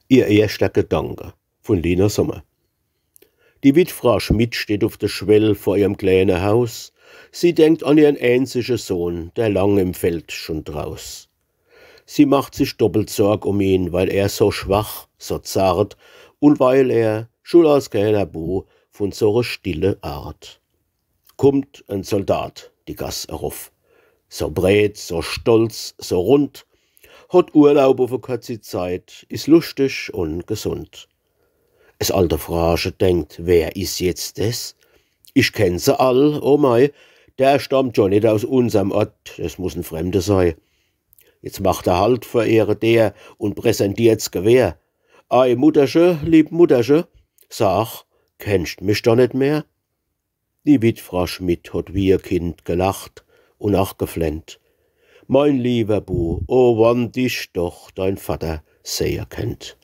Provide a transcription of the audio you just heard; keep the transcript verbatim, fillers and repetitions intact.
Ihr erschter Gedanke, vun Lina Sommer. Die Witfra Schmidt steht uf de Schwell vor ihrem kleene Haus. Sie denkt an ihren äänzige Sohn, der lang im Feld schon draus. Sie macht sich doppelt Sorg um ihn, weil er so schwach, so zart und weil er, schun als klener Bu, vun so re stille Art. Kummt en Soldat die Gass eruff, so breet, so stolz, so rund, hot Urlaub uf e kurzi Zeit, is luschtig und gesund. Es alte Frasche denkt: Wer is jetzt des? Ich kenn se all, oh mei, der stammt jo net aus unserm Ort, es muss en Fremde sei. Jetzt macht er Halt vor ihre Deer und präsentiert's Gewehr. Ei Muttersche, lieb Muttersche, sag, kennst mich doch net mehr? Die Witfra Schmidt hot wie e Kind gelacht und ach geflennt: Mein lieber Bu, o wann dich doch dein Vatter sehe kennt.